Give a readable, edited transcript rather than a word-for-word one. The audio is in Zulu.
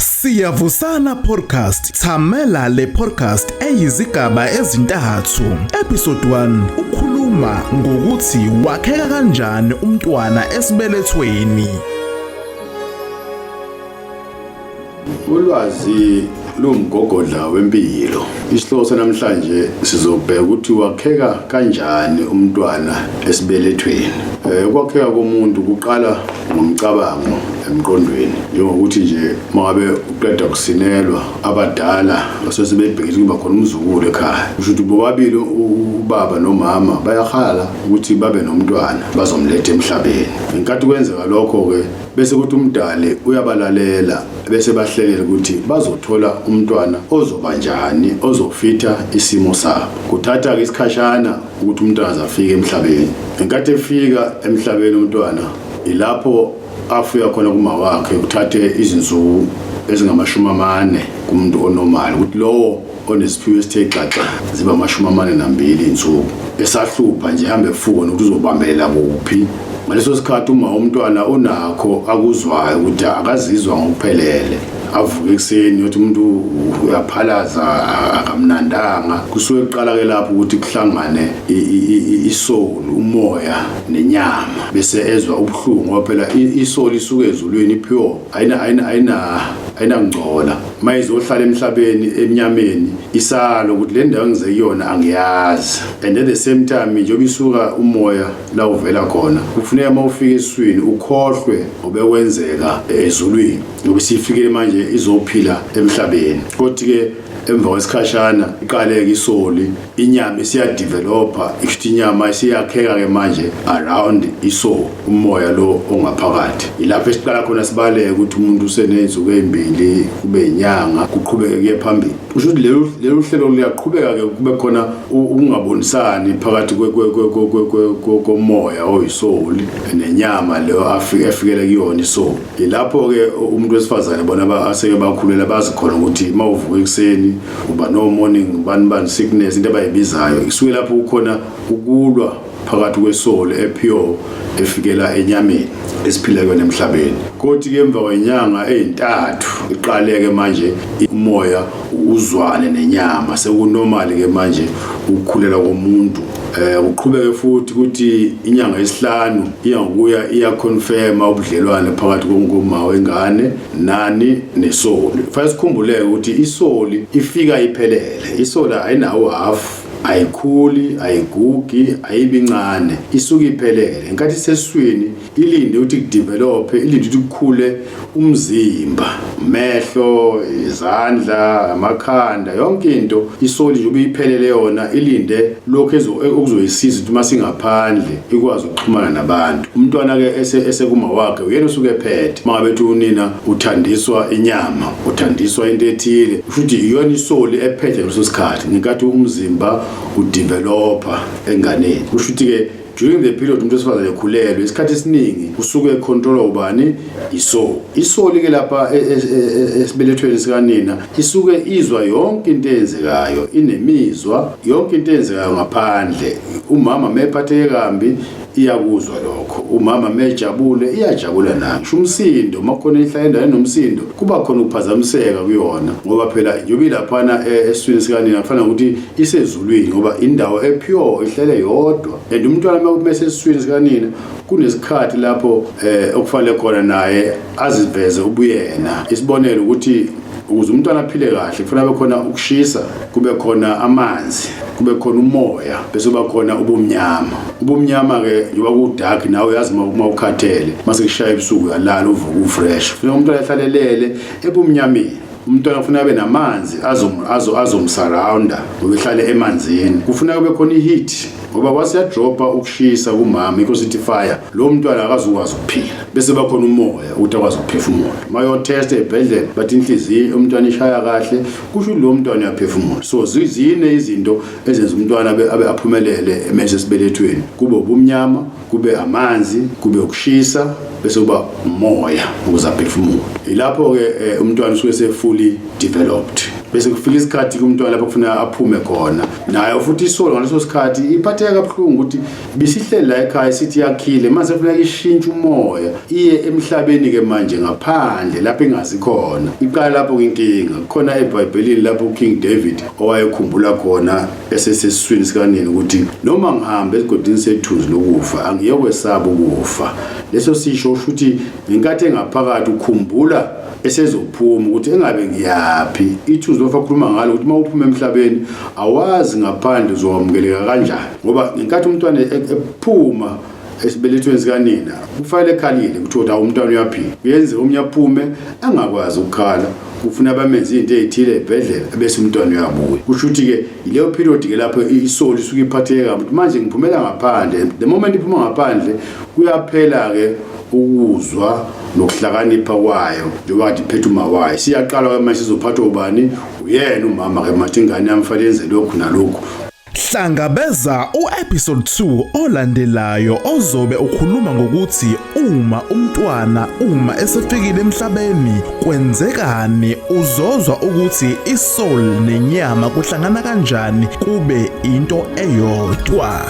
Siyavusana Podcast. Thamela le podcast eyizigaba ezintathu. Episode 1 ukhuluma ngokuthi wakheka kanjani umntwana esibelethweni. Ulwazi luwumgogodla wempilo. Isihloko sanamhlanje sizobheka ukuthi wakheka kanjani umntwana esibelethweni. Ukwakheka komuntu kuqala ngomcabango emqondweni, njengokuthi nje mangabe uqeda kusinelwa abadala basuke sebebhekile ukuba khona umzukulu ekhaya. Kusho ukuthi bobabili ubaba nomama bayahala ukuthi babe nomntwana bazomletha emhlabeni. Ngenkathi kwenzeka lokho-ke bese kuthi umdali uyabalalela bese bahlelela ukuthi bazothola umntwana ozoba njani, ozofitha isimo sabo. Kuthatha-ke isikhashana ukuthi umntwana aze afike emhlabeni. Ngenkathi efika emhlabeni umntwana, ilapho afika khona kuma wakhe, kuthathe izinsuku ezingama-40 kumuntu onormal, ukuthi lowo onesiphiwo esithe xaxa ziba 42 insuku esahlupha nje, hambe efuka nokuthi uzobambelela kuphi. Ngaleso sikhathi uma umntwana unakho akuzwayo ukuthi akazizwa ngokuphelele, avuke ekuseni uthi umuntu uyaphalaza akamnandanga. Kusuke kuqala ke lapho ukuthi kuhlangane isoul, umoya nenyama, bese ezwa ubuhlungu ngoba phela isoul isuke ezulwini pure, ayinangcola. Uma izohlala emhlabeni emnyameni isalo ukuthi le ndawo engize kuyona angiyazi, and at the same time njengoba isuka umoya la uvela khona, kufuneka uma ufika esiswini ukhohlwe obekwenzeka ezulwini, ngoba isifikile manje izophila emhlabeni. Kodwa-ke emva kwesikhashana iqaleke isoli, inyama isiyadevelopa, isho inyama isiyakheka-ke manje around isoul, umoya lo ongaphakathi. Ilapho esiqala khona sibaleke ukuthi umuntu useney'nsuku ey'mbili kube inyanga, kuqhubeke kuye phambili. Kusho ukuthi lolu hlelo luyaqhubeka-ke, kube khona ukungabonisani phakathi komoya oyisoul nenyama leyo efikele kuyona isoul. Ilapho-ke umuntu wesifazane bona aseke bakhulela bazi khona ukuthi uma uvuka ekuseni uba no morning bani bani sickness, into abayibizayo. Isuke lapho kukhona ukulwa phakathi kwesoul epure efikela enyameni esiphila kuyona emhlabeni. Kothi ke emva kwenyanga ezintathu iqaleke manje umoya uzwane nenyama, sekunormal ke manje ukukhulela komuntu. Uqhubeke futhi ukuthi inyanga yesihlanu iyakuya iyaconfirma ubudlelwane phakathi komama wengane nani nesoul. Kufanele sikhumbuleke ukuthi isoul ifika iphelele, isoul ayinawo half, ayikhuli, ayigugi, ayibi incane, isuke iphelele. Ngenkathi isesiswini ilinde ukuthi kudevelope, ilinde ukuthi kukhule umzimba, amehlo, izandla, amakhanda, yonke into. Isoul njengoba iphelele yona ilinde lokho okuzoyisiza ukuthi uma singaphandle ikwazi ukuxhumana nabantu. Umntwana-ke esekuma wakhe uyena osuke ephethe. Uma ngabe ethi unina uthandiswa inyama, uthandiswa into ethile, kusho ukuthi iyona isoul ephethe ngaleso sikhathi, ngenkathi umzimba udevelopa enganeni. Kusho ukuthi-ke during the period umuntu wesifazane ekhulelwe, isikhathi esiningi usuke econtrolwa ubani? Isoul. Isoul ke lapha esibelethweni sikanina isuke izwa yonke into eyenzekayo, inemizwa yonke into eyenzekayo ngaphandle. Umama mephatheke kambi iyakuzwa lokho, umama mejabule iyajabula nayo. Ngisho umsindo uma khona ihlala endaweni nomsindo kuba khona ukuphazamiseka kuyona, ngoba phela njengoba ilaphana esiswini sikanina kufanele ukuthi isezulwini, ngoba indawo epure ihlele yodwa. And umntwana uma kumese esiswini sikanina kunesikhathi lapho okufanele khona naye aziveze ubuyena. Isibonelo ukuthi ukuze umntwana aphile kahle kufanele kube khona ukushisa, kube khona amanzi, kube khona umoya, bese kuba khona ubumnyama. Ubumnyama-ke njengoba ku-dark nawe uyazi uma ukhathele, mase kushaya ebusuku uyalala uvuke ufresh. Kufuneka umntwana ahlale elele ebumnyameni. Umntwana kufuneka abe namanzi azomsurrounda ngoba ehlale emanzini. Kufuneka kube khona i-heat ngoba kwasiyadropa ukushisa kumama, ikho sithi fire, lo mntwana akazukwazi ukuphila. Bese bakhona umoya ukuthi akwazi ukuphefumula. Uma uyotesta ebhedlela bathi inhliziyo umntwana ishaya kahle, kusho ukuthi lo mntwana uyaphefumula. So zine izinto ezenza umntwana abe aphumelele emese esibelethweni, kube ubumnyama, kube amanzi, kube ukushisa, bese kuba umoya ukuze aphefumule. Ilapho-ke umntwana usuke fully developed. Bese kufika isikhathi kumntwana lapho kufuneka aphume khona, nayo futhi i-soul ngaleso sikhathi iphatheka kabuhlungu ukuthi bisihleli la ekhaya sithi yakhile, mase kufuneka ishintshe umoya iye emhlabeni ke manje ngaphandle lapho ingazi khona. Iqala lapho inkinga khona eBhayibhelini lapho uKing David owayekhumbula khona esesesiswini sikanini ukuthi noma ngihambe esigodini sethunzi lokufa, angiyokwesaba ukufa. Leso sisho usho ukuthi ngenkathi engaphakathi ukhumbula esezophuma ukuthi engabe ngiyaphi. Ithunzi lokufa khuluma ngalo ukuthi uma uphuma emhlabeni awazi ngaphandle uzowamukeleka kanjani, ngoba ngenkathi umntwana ephuma esibelethweni sikanina kufanele ekhalile kuthiwa ukuthi umntwana uyaphila. Kuyenzeka omunye aphume angakwazi ukukhala, kufuna bamenze izinto ezithile ebhedlela, bese umntwana uyabuya. Kusho ukuthi-ke yileyo period-ke lapho i-soul isuke iphatheke kabi ukuthi manje ngiphumela ngaphandle. The moment iphuma ngaphandle kuyaphela-ke ukuzwa nokuhlakanipha kwayo, njengoba kade iphethe uma wayo. Siyaqala-ke manje, sizophathwa ubani? Uyena umama-ke manje, ingane yami fanele yenze lokhu nalokhu. Hlangabeza u-episode 2 olandelayo ozobe ukhuluma ngokuthi uma umntwana uma esefikile emhlabeni kwenzekani. Uzozwa ukuthi i-soul nenyama kuhlangana kanjani kube into eyodwa.